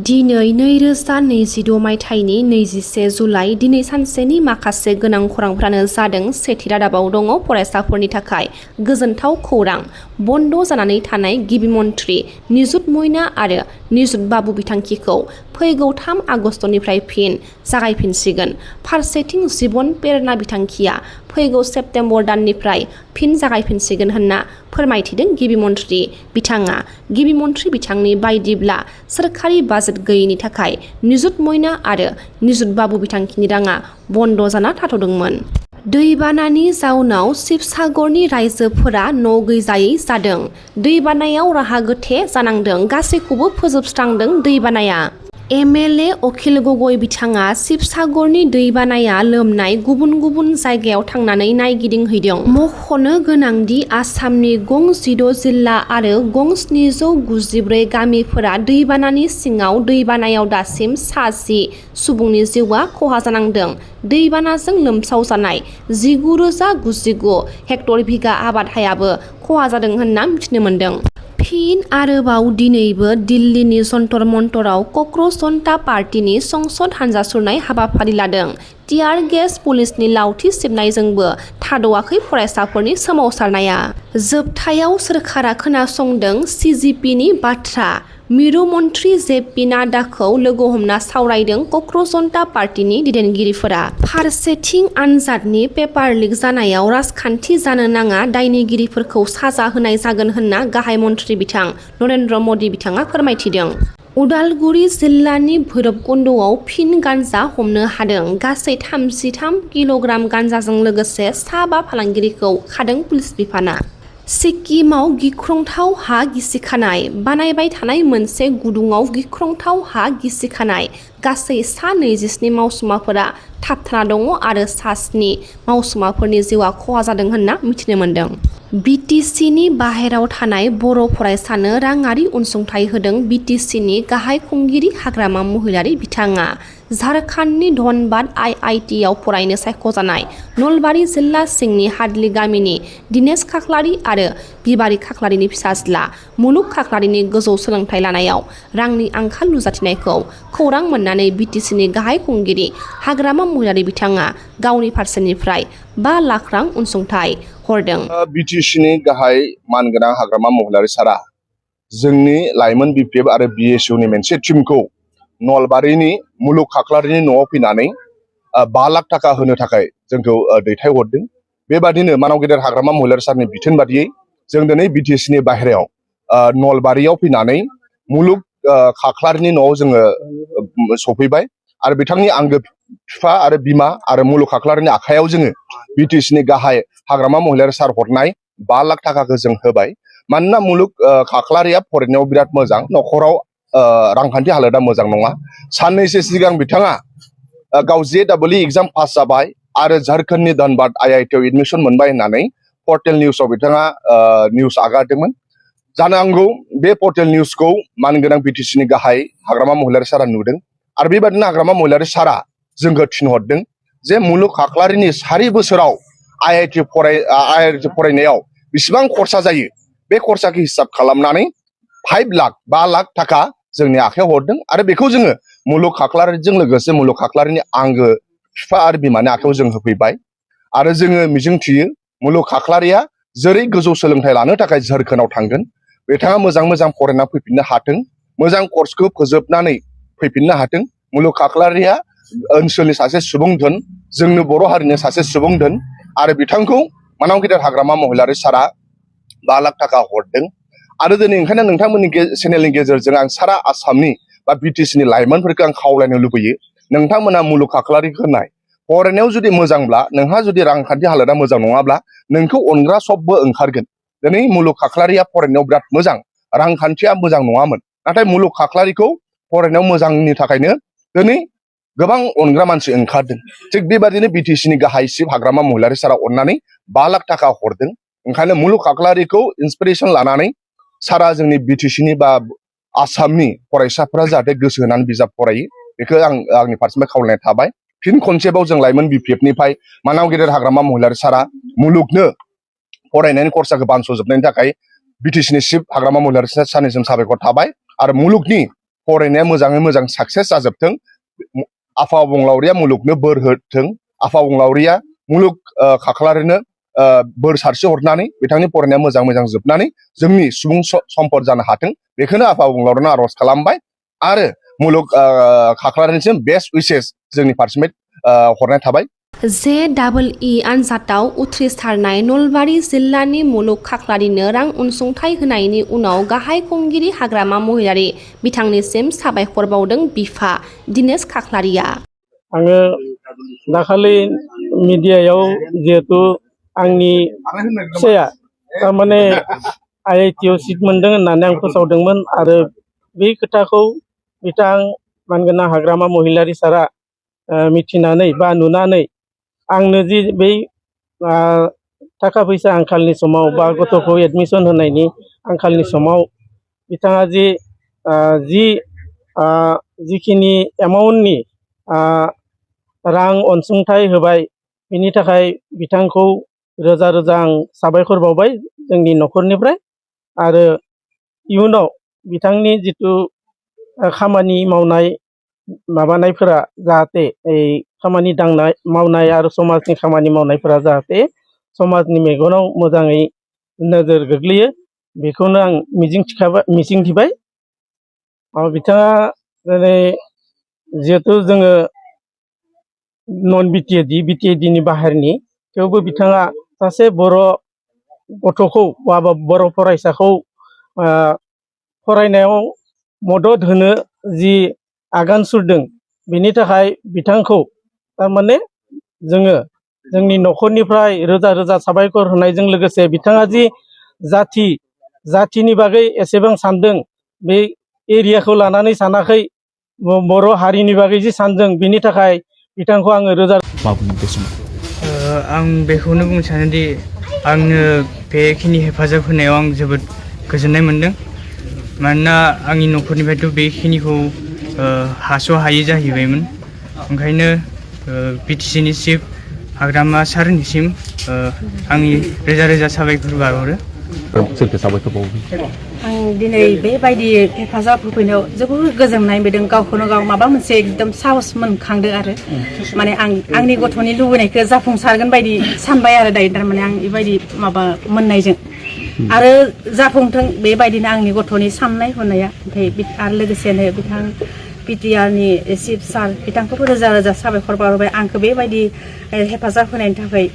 दिनै 2026 मायथाइनि 21 जुलाइ दिनै सानसेनि माखासे गोनां खौरांफ्रानो जादों। सेथि रादाबाव दङ फरायसाफोरनि थाखाय गोजोनथाव खौरां। बन्द जानानै थानाय गिबि मन्थ्रि निजुत मयना आरो निजुत बाबु बिथांखिखौ फैगौ 3 आगस्तनिफ्राय फिन जागायफिनसिगोन। फारसेथिं जीवन प्रेरणा बिथांखिया फैगौ सेप्तेम्बर दाननिफ्राय फिन जागायफिनसिगोन होनना फोरमायथिदों गिबि मन्थ्रि बिथाङा। गिबि मन्थ्रि बिथांनि बायदिब्ला सोरखारि बाजेट गैयैनि थाखाय निजुत मयना आरो निजुत बाबु बिथांखिनि राङा बन्द जाना थाथ'दोंमोन। दैबानानि जाउनाव शिबसागरनि रायजोफोरा न' गैजायै जादों। दैबानायाव राहा गोथे जानांदों। गासैखौबो फोजोबस्रांदों दैबानाया। एमएलए अखिल गगৈ बिथाङा शिबसागरनि दैबानाया लोमनाय गुबुन गुबुन जायगायाव थांनानै नायगिदिंहैदों। मख'नो गोनांदि आसामनि गं 16 जिल्ला आरो गं 794 गामिफोरा दैबानानि सिङाव। दैबानायाव दासिम सा 10 सुबुंनि जिउआ खहा जानांदों। दैबानाजों लोमसावजानाय 19,099 हेक्टर बिगा आबाद हायाबो खहा जादों होनना मिथिनो मोन्दों। फिन आरोबाव दिनैबो दिल्लीनि जन्तर मन्तराव क'क्राझ जनता पार्टीनि संसद हानजा सुरनाय हाबाफारि लादों। टियार गेस पुलिसनि लावथि सिबनायजोंबो थाद'आखै फरायसाफोरनि सोमावसारनाया। जोबथायाव सोरखारा खोनासंदों सिजिपिनि बाथ्रा। मिरु मन्थ्रि जेपि नाड्डाखौ लोगो हमना सावरायदों क'क्राझ जनता पार्टीनि दैदेनगिरिफोरा। फारसेथिं आनजादनि पेपार लिक जानायाव राजखान्थि जानो नाङा, दायनिगिरिफोरखौ साजा होनाय जागोन होनना गाहाय मन्थ्रि बिथां नरेन्द्र मदि बिथाङा फोरमायथिदों। उदालगुरि जिल्लानि भैरबकुन्दआव फिन गान्जा हमनो हादों। गासै 33 किल'ग्राम गान्जाजों लोगोसे सा 5 फालांगिरिखौ खादों पुलिस बिफाना। सिक्किमाव गिख्रंथाव हा गिसिखानाय। बानायबाय थानाय मोनसे गुदुङाव गिख्रंथाव हा गिसिखानाय। गासै सा 27 मावसुमाफोरा थाबथाना दङ आरो सा 7 मावसुमाफोरनि जिउआ खहा जादों होनना मिथिनो मोन्दों। बिटिसिनि बाहेराव थानाय बर' फरायसानो राङारि अनसुंथाइ होदों बिटिसिनि गाहाय खुंगिरि हाग्रामा महिलारि बिथाङा। झारखन्डनि धनबाद आइआइटिआव फरायनो सायख'जानाय नलबारि जिल्ला सिंनि हादलि गामिनि दिनेश खाख्लारि आरो बिबारि खाख्लारिनि फिसाज्ला मुलुग खाख्लारिनि गोजौ सोलोंथाइ लानायाव रांनि आंखाल नुजाथिनायखौ खौरां मोननानै बिटिसिनि गाहाय खुंगिरि हाग्रामा महिलारि बिथाङा गावनि फारसेनिफ्राय 5 लाख रां अनसुंथाइ हरदों। बिटिसिनि गाहाय मानगोनां हाग्रामा महिलारि सारा जोंनि लाइमोन बिपिएफ आरो बिएसइउनि मोनसे टीमखौ नलबारिनि मुलुग खाख्लारिनि न'आव फैनानै 5 लाख थाखा होनो थाखाय जोंखौ दैथायहरदों। बेबादिनो मानाव गेदेर हाग्रामा महिलारि सारनि बिथोन बादियै जों दिनै बिटिसिनि बाहेरायाव नलबारियाव फैनानै मुलुग खाख्लारिनि न'आव जोङो सफैबाय आरो बिथांनि आंगो बिफा आरो बिमा आरो मुलुग खाख्लारिनि आखायाव जोङो बिटिसिनि गाहाय हाग्रामा महिलारि सार हरनाय 5 लाख थाखाखौ जों होबाय। मानोना मुलुग खाख्लारिया फरायनायाव बिराद मोजां, न'खराव रांखान्थि हालोदा मोजां नङा। साननैसो सिगां बिथाङा गाव JEE एग्जाम पास जाबाय आरो झारखन्डनि धनबाद आइआइटिआव एडमिसन मोनबाय होननानै पर्टेल निउसाव बिथाङा निउस आगारदोंमोन। जानांगौ बे पर्टेल निउसखौ मानगोनां बिटिसिनि गाहाय हाग्रामा महिलारि सारा नुदों आरो बेबादिनो हाग्रामा महिलारि सारा जोंखौ थिनहरदों जे मुलुग खाख्लारिनि 4 बोसोराव आइआइटि फरायनायाव बेसेबां खरसा जायो बे खरसाखौ हिसाब खालामनानै 5 लाख थाखा जोंनि आखायाव हरदों आरो बेखौ जोङो मुलुग खाख्लारिजों लोगोसे मुलुग खाख्लारिनि आंगो बिफा आरो बिमानि आखायाव जों होफैबाय। आरो जोङो मिजिंथियो मुलुग खाख्लारिया जेरै गोजौ सोलोंथाइ लानो थाखाय झारखन्डआव थांगोन, बिथाङा मोजां फरायना फैफिननो हाथों, मोजां कर्सखौ फोजोबनानै फैफिननो हाथों। मुलुग खाख्लारिया ओनसोलनि सासे सुबुं धोन, जोंनो बर' हारिनि सासे सुबुं धोन आरो बिथांखौ मानाव गेदेर हाग्रामा महिलारि सारा 5 लाख थाखा हरदों। आरो दिनै ओंखायनो नोंथांमोननि चेनेलनि गेजेरजों आं सारा आसामनि बा बिटिसिनि लाइमोनफोरखौ आं खावलायनो लुबैयो, नोंथांमोना मुलुग खाख्लारिखौ नाय, फरायनायाव जुदि मोजांब्ला, नोंहा जुदि रांखान्थि हालोदा मोजां नङाब्ला नोंखौ अनग्रा सबबो ओंखारगोन। दिनै मुलुग खाख्लारिया फरायनायाव बिराद मोजां, रांखान्थिया मोजां नङामोन, नाथाय मुलुग खाख्लारिखौ फरायनायाव मोजांनि थाखायनो दिनै गोबां अनग्रा मानसि ओंखारदों। थिग बेबादिनो बिटिसिनि गाहाय सिब हाग्रामा महिलारि सारा अननानै 5 लाख थाखा हरदों। ओंखायनो मुलुग खाख्लारिखौ इन्सपिरेसन लानानै सारा जोंनि बिटिसिनि बा आसामनि फरायसाफोरा जाहाथे गोसो होनानै बिजाब फरायो, बेखौ आंनि फारसेनिफ्राय खावलायनाय थाबाय। फिन खनसेबाव जों लाइमोन बिपिएफनिफ्राय मानाव गेदेर हाग्रामा महिलारि सारा मुलुगनो फरायनायनि खरसाखौ बानस'जोबनायनि थाखाय बिटिसिनि सिब हाग्रामा महिलारि सारनिसिम साबायखर थाबाय आरो मुलुगनि फरायनाया मोजाङै मोजां साक्सेस जाजोबथों आफा अबंलावरिया मुलुगनो बोर होथों आफा अबंलावरिया मुलुग खाख्लारिनो बोर सारस्रि हरनानै बिथांनि फरायनाया मोजां मोजां जोबनानै जोंनि सुबुं सम्पद जानो हाथों बेखौनो आफा अबंलावरिनो आर'ज खालामबाय आरो मुलुग खाख्लारिनिसिम बेस्ट उइसेस जोंनि फारसेनिफ्राय हरनाय थाबाय। JEE आनजादाव उथ्रिसारनाय नलबारि जिल्लानि मुलुग खाख्लारिनो रां अनसुंथाइ होनायनि उनाव गाहाय खुंगिरि हाग्रामा महिलारि बिथांनिसिम साबायखर बावदों बिफा दिनेश खाख्लारिया। आङो दाखालि मिडियायाव जिहेतु आंनि फिसाया थारमाने IIT आव सिट मोनदों होननानै आं फोसावदोंमोन आरो बे खोथाखौ बिथां मानगोनां हाग्रामा महिलारि सारा मिथिनानै बा नुनानै आंनो जि बै थाखा फैसा आंखालनि समाव बा गथ'खौ एडमिसन होनायनि आंखालनि समाव बिथाङा जिखिनि एमाउन्टनि रां अनसुंथाइ होबाय बिनि थाखाय बिथांखौ रोजा रोजा आं साबायखर बावबाय जोंनि न'खरनिफ्राय आरो इयुनाव बिथांनि जिथु खामानि मावनाय माबानायफोरा जाहाथे खामानि दांनाय मावनाय आरो समाजनि खामानि मावनायफोरा जाहाथे समाजनि मेगनाव मोजाङै नोजोर गोग्लैयो बेखौनो आं मिजिंथिबाय बिथाङा दिनै जिहेथु जोङो नन BTAD नि बाहेरनि थेवबो बिथाङा सासे बर' गथ'खौ बा बर' फरायसाखौ फरायनायाव मदद होनो जि आगान सुरदों बेनि थाखाय बिथांखौ थारमाने जोङो जोंनि न'खरनिफ्राय रोजा रोजा साबायखर होनायजों लोगोसे बिथाङा जि जाथिनि बागै एसेबां सानदों बे एरियाखौ लानानै सानाखै बर' हारिनि बागै जि सानदों बिनि थाखाय बिथांखौ आङो रोजा आं बेखौनो बुंनो सानोदि आंनो बेखिनि हेफाजाब होनायाव आं जोबोद गोजोननाय मोनदों मानोना आंनि न'खरनिफ्रायथ' बेखिनिखौ हास'हायै जाहैबायमोन ओंखायनो BTC नि चिफ हाग्रामा सारनिसिम आंनि रोजा रोजा साबायखर बावहरो। आं दिनै बेबायदि हेफाजाब होफैनायाव जोबोर गोजोननाय मोनदों गावखौनो गाव माबा मोनसे एकदम साहस मोनखांदों आरो माने आंनि गथ'नि लुबैनायखौ जाफुंसारगोन बायदि सानबाय आरो दायो थारमाने आं बेबायदि माबा मोननायजों आरो जाफुंथों बेबायदिनो आंनि गथ'नि साननाय हनाया ओमफ्राय आरो लोगोसेनो बिथां PTR नि चिफ सार बिथांखौबो रोजा रोजा साबायखर बावबाय आंखौ बेबायदि हेफाजाब होनायनि थाखाय।